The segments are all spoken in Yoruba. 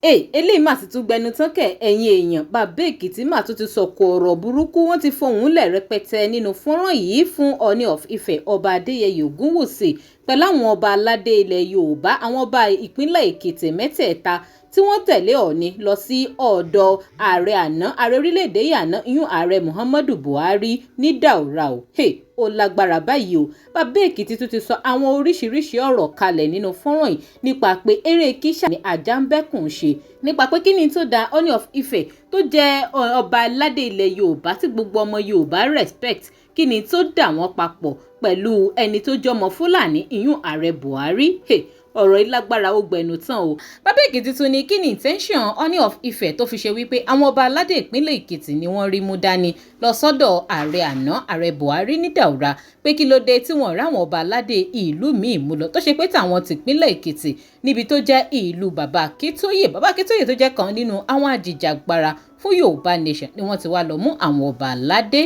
Eléyìí mà sì tún gbẹnu tán kẹ̀. Ẹ̀yin èèyàn, Bàbá Èkìtì mà tún ti sọ̀kò ọ̀rọ̀ burúkú. Wọ́n ti fohùn lẹ̀ rẹpẹtẹ nínú fọ́nrán yìí fún Ọọ̀ni of Ifẹ̀, Ọba Adéyẹyè Ògúnwùsì, pẹ̀lú àwọn ọba aládé ilẹ̀ Yorùbá, àwọn ọba ìpínlẹ̀ Èkìtì mẹ́tẹ̀ẹ̀ta tí wọ́n tẹ̀lé Ọọ̀ni lọ sí ọ̀dọ̀ ààrẹ àná, ààrẹ orílẹ̀-èdè yìí àná, ìyún Ààrẹ Muhammadu Buhari ní Daura o. Hey, ó lágbára báyìí o. Bàbá Èkìtì tún ti sọ àwọn oríṣiríṣi ọ̀rọ̀ kalẹ̀ nínú fọ́nrán yìí nípa pé eré kíṣà ní ajá ń bẹ́kùn ṣe, nípa pé kí ni tó da Ọọ̀ni of Ifẹ̀ tó jẹ́ ọba aládé ilẹ̀ Yorùbá tí gbogbo ọmọ Yorùbá respect, kí ni tó dà wọ́n papọ̀ pẹ̀lú ẹni tó jọmọ Fúlàní, ìyún Ààrẹ Buhari? Hey, ọ̀rọ̀ yìí lágbára, ó gbẹnu tán o. Bàbá Èkìtì tún ní kí ni intention Ọọ̀ni of Ifẹ̀ tó fi ṣe wípé àwọn ọba aládé ìpínlẹ̀ Èkìtì ni wọ́n rí mú dání lọ sọ́dọ̀ ààrẹ àná, Ààrẹ Buhari ní Daura, pé kí ló dé tí wọ́n ráwọn ọba aládé ìlú míì mú lọ, tó ṣe pé tàwọn tìpínlẹ̀ Èkìtì níbi tó jẹ́ ìlú Bàbá Akíntóyè, Bàbá Akíntóyè tó jẹ́ kan nínú àwọn ajìjàgbara fún Yorùbá Nation, ni wọ́n ti wá lọ mú àwọn ọba aládé.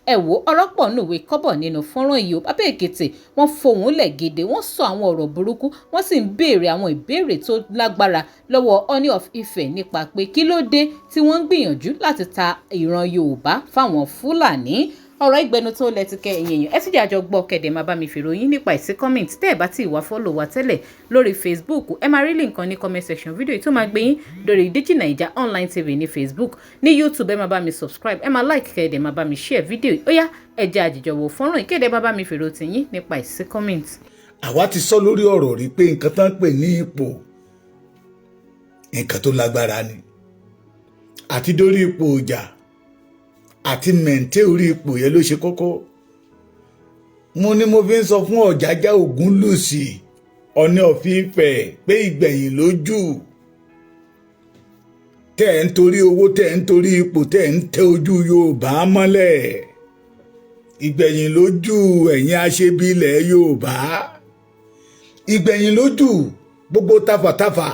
Ẹ wo, ọ̀rọ̀ pọ̀ nùwé kọ́bọ̀ nínú fọ́nrán yìí o. Bàbá Èkìtì, wọ́n fohùn lẹ̀ gidi, wọ́n sọ àwọn ọ̀rọ̀ burúkú, wọ́n sì ń béèrè àwọn ìbéèrè tó lágbára lọ́wọ́ Ọọ̀ni of Ifẹ̀ nípa pé kí ló dé tí wọ́n ń gbìyànjú láti ta ìran Yorùbá fáwọn Fúlàní. Ọ̀rọ̀ ìgbẹ́nu tó lẹ ti kẹ. Ẹ̀yin èèyàn, ẹ ti jẹ́ àjọ gbọ́ kẹ̀dẹ̀, máa bá mi fèrò yín nípa ìsí comment. Tẹ́ ẹ̀ bá tí ì wá follow wa tẹ́lẹ̀ lórí Facebook, ẹ máa rí link kan ní comment section fídíò yìí tó máa gbé yín lórí Digi Naija Online TV ní Facebook. Ní YouTube, ẹ máa bá mi subscribe, ẹ máa like, kẹ̀dẹ̀ máa bá mi share fídíò yìí. Ó yá, ẹ jẹ́ àjìjọ wo fọ́nrán ìkéde, máa bá mi fèrò tiyín nípa ìsí comment. Àwa ti sọ lórí ọ̀rọ̀ rí pé nǹkan tán pè ní ipò, nǹkan tó lágbára ni. Àti dórí ipò ọjà àti mẹ̀ǹtẹ́ orí ipò yẹn ló ṣe kókó. Mo ní mo fi ń sọ fún Ọ̀jájá Ògúnlùsì, Ọ̀ní of Ifẹ̀, pé ìgbẹ̀yìn lójú tẹ́ ẹ̀ ń torí owó, tẹ́ ẹ̀ ń torí ipò, tẹ́ ẹ̀ ń tẹ ojú Yorùbá mọ́lẹ̀. Ìgbẹ̀yìn lójú ẹ̀yin aṣebi ilẹ̀ Yorùbá. Ìgbẹ̀yìn lójú gbogbo tafàtafà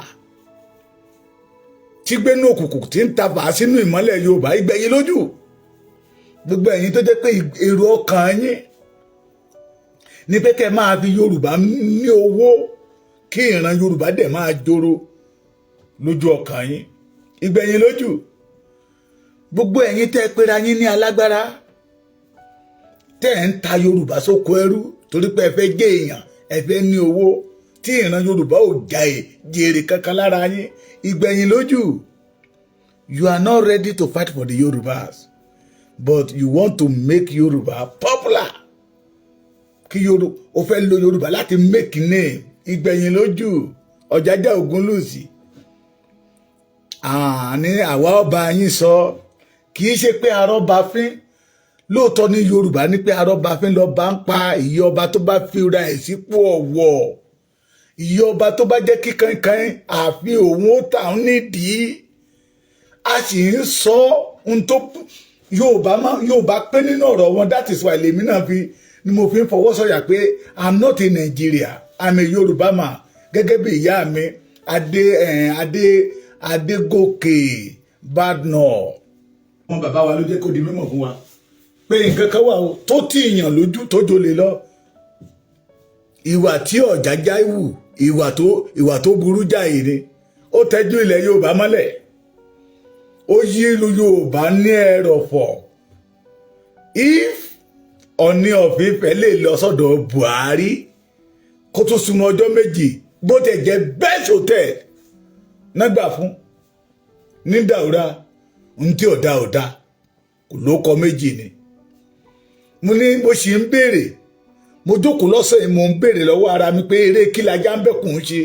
tí gbénú òkùnkùn tí ń tafà sínú ìmọ́lẹ̀ Yorùbá. Ìgbẹ̀yìn lójú gbogbo ẹ̀yin tó jẹ́ pé èrò ọkàn yín ní pé kẹ́ máa fi Yorùbá ní owó, kí ìran Yorùbá dẹ̀ máa joro lójú ọkàn yín. Ìgbẹ̀yìn lójú gbogbo ẹ̀yin tẹ́ pera yín ní alágbára, tẹ́ ẹ̀ ń ta Yorùbá sóko ẹrú torí pé ẹ fẹ́ jẹ́ èèyàn, ẹ fẹ́ ní owó, tí ìran Yorùbá ò jà jèrè kankan lára yín. Ìgbẹ̀yìn lójú. You are not ready to fight for the Yorùbás, but you want to make Yorùbá popular, kí Yorùbá, o fẹ́ lo Yorùbá láti make name. Ìgbẹ̀yìn lójú Ọ̀jájá Ògúnlùsì. Àní àwa ọba yín sọ, kì í ṣe pé arọ́ba fín. Lóòótọ́ ní Yorùbá ní pé arọ́ba fín lọ́ba ń pa. Ìyá ọba tó bá fi ra ẹ̀ sípò ọ̀wọ̀, ìyá ọba tó bá jẹ́ kíkankan ààfin òun ó tà ń nídìí. A sì ń sọ ohun tó Yorùbá máa Yorùbá pé nínú ọ̀rọ̀ wọn. That is why lèmi náà fi ni mo fi ń fọwọ́ sọ̀yà pé I'm not in Nigeria, I'm a Yorùbá man, gẹ́gẹ́ bí ìyá mi Adé Adé Adégòkè Badnor. Wọn bàbá wa ló jẹ́ kó di mímọ̀ fún wa pé nǹkan kan wà tó tí ìyàn lójú tó jolè lọ. Ìwà tí Ọ̀jájá wù, ìwà tó burú jáì ni. Ó tẹ́jú ilẹ̀ Yorùbá mọ́lẹ̀, ó yí ìlú Yorùbá ní ẹrọ̀fọ̀. If Ọọ̀ni of Ifẹ̀ lè lọ sọ́dọ̀ Buhari kó tó sunú ọjọ́ 2, bó tẹ̀ jẹ́ best hotel nágbà fún ní Daura, ntí ọ̀dà ọ̀dà kò ló kọ méjì ni. Mo ní mo sì ń béèrè, mo jókòó lọ́sẹ̀ yìí, mo ń béèrè lọ́wọ́ ara mi pé eré kí lajá ń bẹ̀kùn ṣe?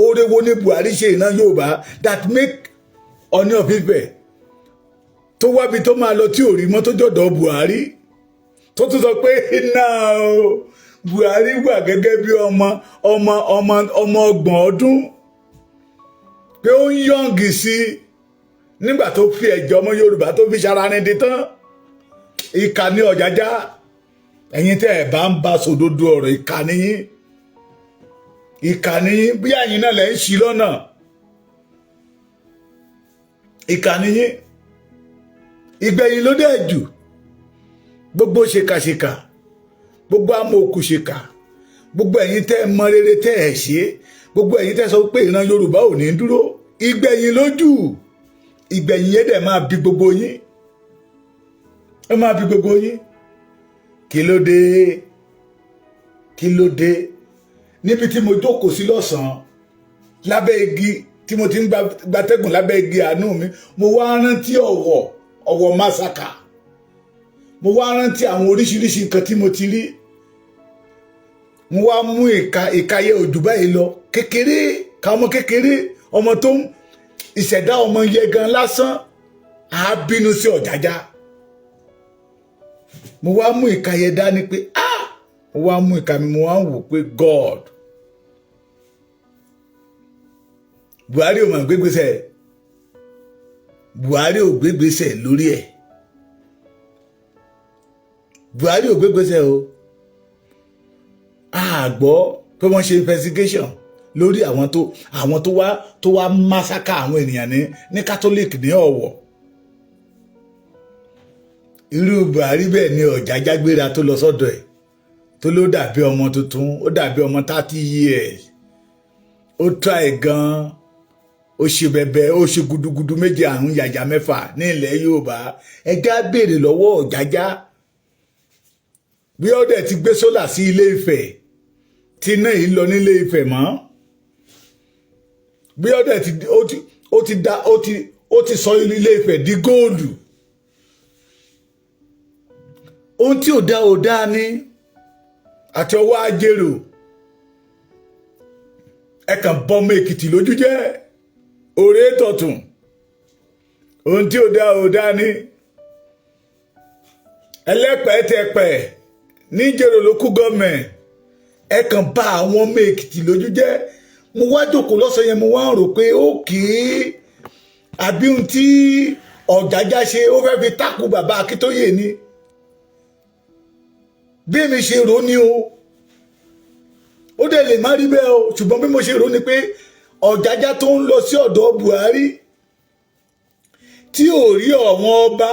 Oore wo ní Buhari ṣe ìran Yorùbá that make Ọọ̀ni of Ifẹ̀ tó wábi tó máa lọ tí ò rí mọ́, tó jọ̀dọ̀ Buhari, tó tún sọ pé náà o, Buhari wà gẹ́gẹ́ bí ọmọ 30 ọdún, pé ó ń young sí nígbà tó fi ẹ̀jẹ̀ ọmọ Yorùbá tó fi ṣara ní di tán. Ìkà ní Ọ̀jájá. Ẹ̀yin tẹ́ ẹ̀ bá ń bá sòdodo ọ̀rọ̀, ìkà níyín, ìkà níyín. Bí ẹ̀yin náà lẹ́ ń ṣí lọ́nà, ìkà níyín. Ìgbẹ̀yìn ló dẹ̀ jù. Gbogbo ṣèkàṣèkà, gbogbo amòòkùṣèkà, gbogbo ẹ̀yin tẹ́ ẹ mọ rere tẹ́ ẹ ṣe, gbogbo ẹ̀yin tẹ́ sọ pé ìran Yorùbá ò ní dúró. Ìgbẹ̀yìn lójú, ìgbẹ̀yìn yẹn dẹ̀ máa bí gbogbo yín, ó máa bí gbogbo yín. Kí ló dé? Kí ló dé? Níbi tí mo jókòó sí lọ́sàn-án lábẹ́ igi tí mo ti ń gbatẹ́gùn lábẹ́ igi àánú mi, mo wá rántí Ọ̀wọ̀, Ọ̀wọ̀ massacre. Mo wá rántí àwọn oríṣiríṣi nǹkan tí mo ti rí. Mo wá mú ìka, ìka yẹ òjò báyìí lọ, kékeré ká, ọmọ kékeré, ọmọ tó ń ìṣẹ̀dá ọmọ yẹ gan lásán á bínú sí Ọ̀jájá. Mo wá mú ìka yẹ dání pé, ah, mo wá mú ìka mi, mo wá ń wò pé God, Buhari ò mọ̀ gbégbèsè, Buhari ò gbégbèsè lórí ẹ̀, Buhari ò gbégbèsè o. A gbọ́ pé wọ́n ṣe investigation lórí àwọn tó wá massacre àwọn ènìyàn ní Catholic ní Ọ̀wọ̀. Irú Buhari bẹ́ẹ̀ ni Ọ̀jájá gbéra tó lọ sọ́dọ̀ ẹ̀, tó ló dàbí ọmọ tuntun, ó dàbí ọmọ 30 years. Ó try gan, ó ṣe bẹbẹ, ó ṣe gudugudu méje àrùn yàyà mẹ́fà ní ilẹ̀ Yorùbá. Ẹjá béèrè lọ́wọ́ Ọ̀jájá bí ó dẹ̀ ti gbé solar sí Ilé Ifẹ̀ tí iná yìí lọ nílé Ifẹ̀ mọ́, bí ó dẹ̀ ti ó ti da ó ti sọ Ilé Ifẹ̀ di góòlù. Ohun tí ò dá ò dá ní àti ọwọ́ ajérò. Ẹ kàn bọ́mọ Èkìtì lójú jẹ́ òré tọ̀tún. Ohun tí ò dá ò dá ní ẹlẹ́pẹ̀ẹ́tẹ̀pẹ̀ níjẹ̀rò ló kú gọ́ọ̀mẹ̀. Ẹ kàn bá àwọn ọmọ Èkìtì lójú jẹ́. Mo wá jókòó lọ́sàn yẹn, mo wá ń rò pé ó kì í àbí ohun tí Ọ̀jájá ṣe, ó fẹ́ fi tákù bàbá Akíntóyè ni. Bí èmi ṣe rò ní o, ó dẹ̀ lè má rí bẹ́ẹ̀ o, ṣùgbọ́n bí mo ṣe rò ní pé Ọ̀jájá tó ń lọ sí ọ̀dọ̀ Buhari tí ò rí ọ̀wọ́n ọba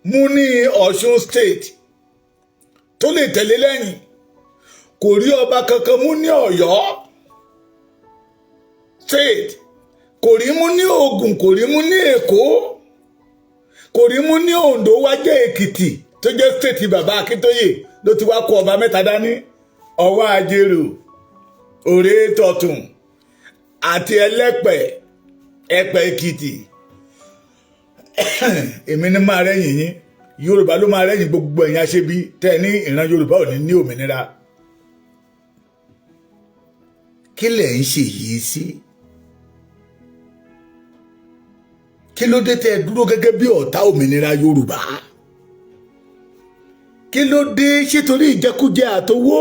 mú ní Ọ̀ṣun State tó lè tẹ̀lé lẹ́yìn, kò rí ọba kankan mú ní Ọ̀yọ́ State, kò rí mú ní Ògùn, kò rí mú ní Èkó, kò rí mú ní Oǹdó, wá jẹ́ Èkìtì tó jẹ́ state bàbá Akíntóyè ló ti wá kó ọba mẹ́ta dání, Ọwá Àjèrò, Òré Tọ̀tún àti Ẹlẹ́pẹ̀, Ẹ̀pẹ̀ Èkìtì. Èmi ní máa rẹ́yìn yín. Yorùbá ló máa rẹ́yìn gbogbo ẹ̀yin aṣebi tẹ́ ẹ ní ìran Yorùbá ò ní ní òmìnira. Kí lẹ̀ ń ṣe yìí sí? Kí ló dé tẹ́ ẹ dúró gẹ́gẹ́ bí ọ̀tá òmìnira Yorùbá? Kí ló dé? Ṣé torí ìjẹkújẹ àtowó,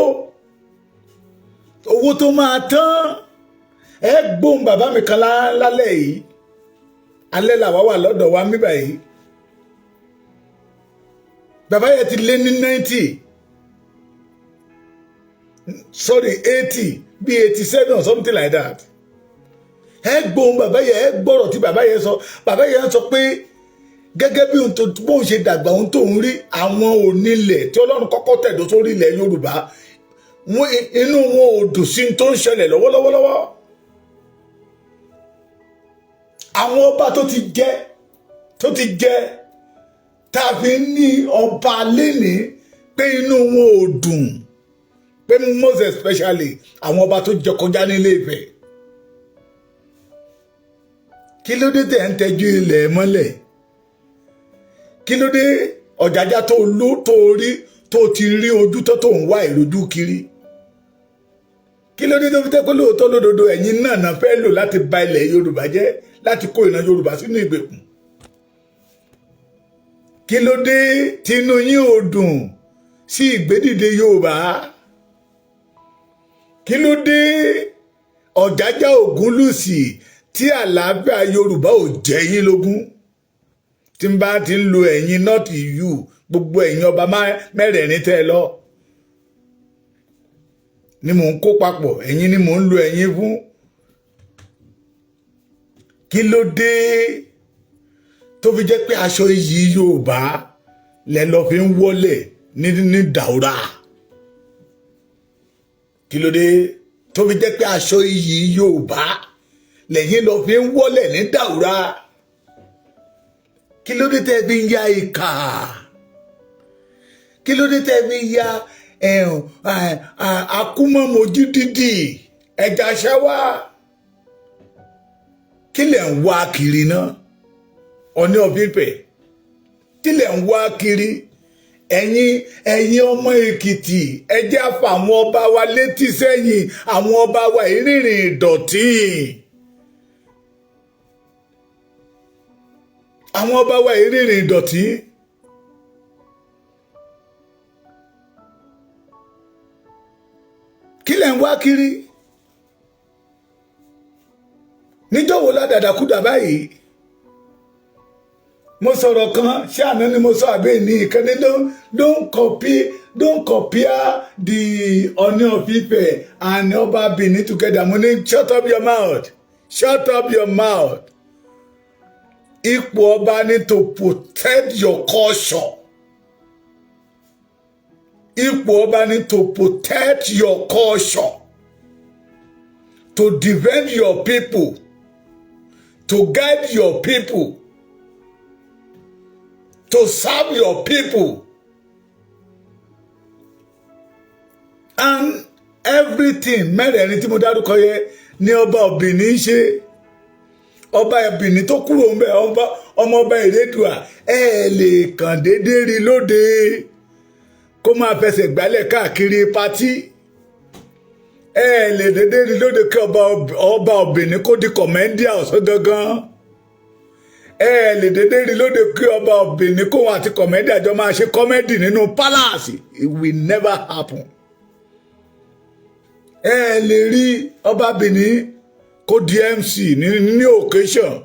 owó tó máa tán? Ẹ gbóhùn bàbá mi kan lálẹ́ yìí. Alẹ́ làwa wà lọ́dọ̀ wa mí báyìí. Bàbá yẹn ti lé ní 90, sorry, 80, bí 87 or something like that. Ẹ gbóhùn bàbá yẹn, ẹ gbọ́rọ̀ tí bàbá yẹn sọ. Bàbá yẹn sọ pé gẹ́gẹ́ bí ohun tó bóun ṣe dàgbà, ohun tó ń rí, àwọn onílẹ̀ tí Ọlọ́run kọ́kọ́ tẹ̀dó sórí ilẹ̀ Yorùbá, inú wọn ò dùn sí tó ń ṣẹlẹ̀ lọ́wọ́lọ́wọ́lọ́wọ́. Àwọn ọba tó ti jẹ tá a fi ní ọba lénìí, pé inú wọn ò dùn, pé most especially àwọn ọba tó jẹ kọjá nílé Ifẹ̀. Kí ló dé tẹ̀ ń tẹ́jú ilẹ̀ mọ́lẹ̀? Kí ló dé, Ọ̀jájá, tó ló tó rí tó ti rí ojú tó tó ń wá ìrojú kiri? Kí ló dé tó fi tẹ́ pé lóòótọ́ lódodo, ẹ̀yin náà náà fẹ́ lò láti ba ilẹ̀ Yorùbá jẹ́, láti kó ìran Yorùbá sínú ìgbèkùn? Kí ló dé tí inú yín ò dùn sí ìgbédìde Yorùbá? Kí ló dé, Ọ̀jájá Ògúnlùsì, tí àlàáfíà Yorùbá ò jẹ́ yín lógún? Tí n bá ti ń lo ẹ̀yin, not you, gbogbo ẹ̀yin ọba mẹ́rẹ̀ẹ̀rin tẹ́ ẹ lọ ni mò ń kó papọ̀, ẹ̀yin ni mò ń lo ẹ̀yin fún. Kí ló dé tó fi jẹ́ pé aṣọ iyì Yorùbá lẹ lọ fi ń wọlé ní Daura? Kí ló dé tó fi jẹ́ pé aṣọ iyì Yorùbá Lẹ́yìn lọ fi ń wọ́lẹ̀ ní Dàúrà. Kí ló dé tẹ́ fi ń ya ìkà? Kí ló dé tẹ́ fi ń ya akúmọ̀mọ́jú dídì ẹja ṣẹ́wá? Kí lẹ̀ ń wá kiri náà, Ọọ̀ni of Ifẹ̀? Kí lẹ̀ ń wá kiri? Ẹ̀yin ọmọ Èkìtì, ẹ jẹ́ àfa àwọn ọba wa létí sẹ́yìn. Àwọn ọba wa ìrìnrìn ìdọ̀tí, àwọn ọba wa ìrìnrìn ìdọ̀tí. Kí lẹ̀ ń wá kiri? Níjọ́ wo ládàdàkúdà báyìí? Mo sọ̀rọ̀ kan, ṣé àná ni mo sọ àbẹ́ ní ìkànnì? Don't compare the Ọọ̀ni of Ife and Ọba Benin together. Mo ní, "Shut up your mouth, shut up your mouth." Ipò ọba ni to protect your culture. Ipò ọba ni to protect your culture, to defend your people, to guide your people, to serve your people and everything. Mẹ́rẹ̀ẹ̀rin tí mo dárúkọ yẹ ní ọba Benin ṣe. Ọba Benin tó kúrò ń bẹ, ọmọ ọba Ìrẹ́dùà, ẹ lè kàn déédéé rí lóde kó máa fẹsẹ̀ gbálẹ̀ káàkiri party. Ẹ lè déédéé rí lóde kí ọba Benin kó di comedian ọ̀sán gangan. Ẹ lè dédé rí lóde kí ọba Benin kóun àti comedian jọ máa ṣe comedy nínú palace. It will never happen. Ẹ lè rí ọba Benin kó di MC ní occasion.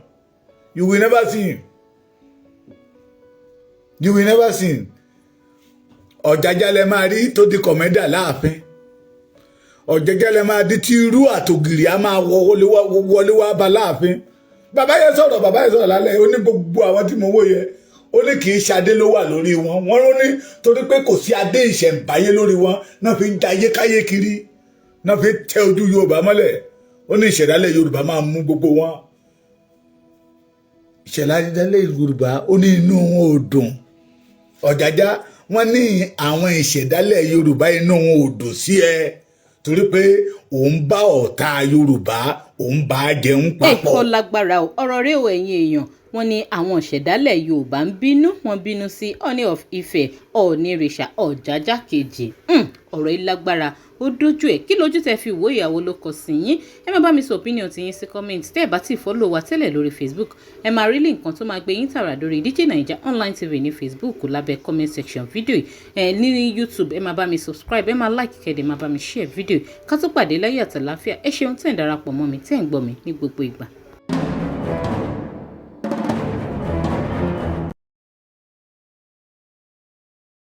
You will never see him, you will never see him. Ọ̀jájá lẹ máa rí tó di comedian láàfin. Ọ̀jájá lẹ máa di tí irú àtògìrì á máa wọlé wá bá láàfin. Bàbá yẹn sọ̀rọ̀, bàbá yẹn sọ̀rọ̀ lálẹ́. Ó ní gbogbo àwọn tí mo wò yẹn, ó ní kì í ṣadé ló wà lórí wọn. Wọ́n ló ní torí pé kò sí adé ìṣẹ̀ǹbáyé lórí wọn náà fi ń jayé káyé kiri, náà fi ń tẹ ojú Yorùbá mọ́lẹ̀. Ó ní ìṣẹ̀dálẹ̀ Yorùbá máa mú gbogbo wọn. Ìṣẹ̀dálẹ̀ Yorùbá, ó ní inú wọn ò dùn. Ọ̀jájá, wọ́n ní àwọn ìṣẹ̀dálẹ̀ Yorùbá, inú wọn ò dùn sí ẹ torí pé òun bá ọ̀tá Yorùbá, òun bá jẹun papọ̀. Ẹ kọ́ lágbára o, ọ̀rọ̀ rẹ o. Ẹ̀yin èèyàn, wọ́n ní àwọn ìṣẹ̀dálẹ̀ Yorùbá ń bínú, wọ́n bínú sí Ọọ̀ni of Ifẹ̀, Ọọ̀nirìṣà Ọ̀jájá kejì. Ọ̀rọ̀ yìí lágbára, ó dójú ẹ̀. Kí lójú tẹ fi wò? Ìyàwó ló kọ sí yín. Ẹ má bá mi sọ opinion ti yín sí comment. Tẹ́ ẹ bá ti follow wa tẹ́lẹ̀ lórí Facebook, ẹ máa rí link kan tó máa gbé yín tààrà lórí DJ Naija Online TV ní Facebook lábẹ́ comment section video. Ẹ ní YouTube, ẹ máa bá mi subscribe, ẹ máa like, kẹ́ ẹ dẹ̀ máa bá mi share video. Ká tó pàdé láyé àtàláfíà, ẹ ṣeun tẹ́ ń darapọ̀ mọ́ mi, tẹ́ ń gbọ́ mi ní gbogbo ìgbà.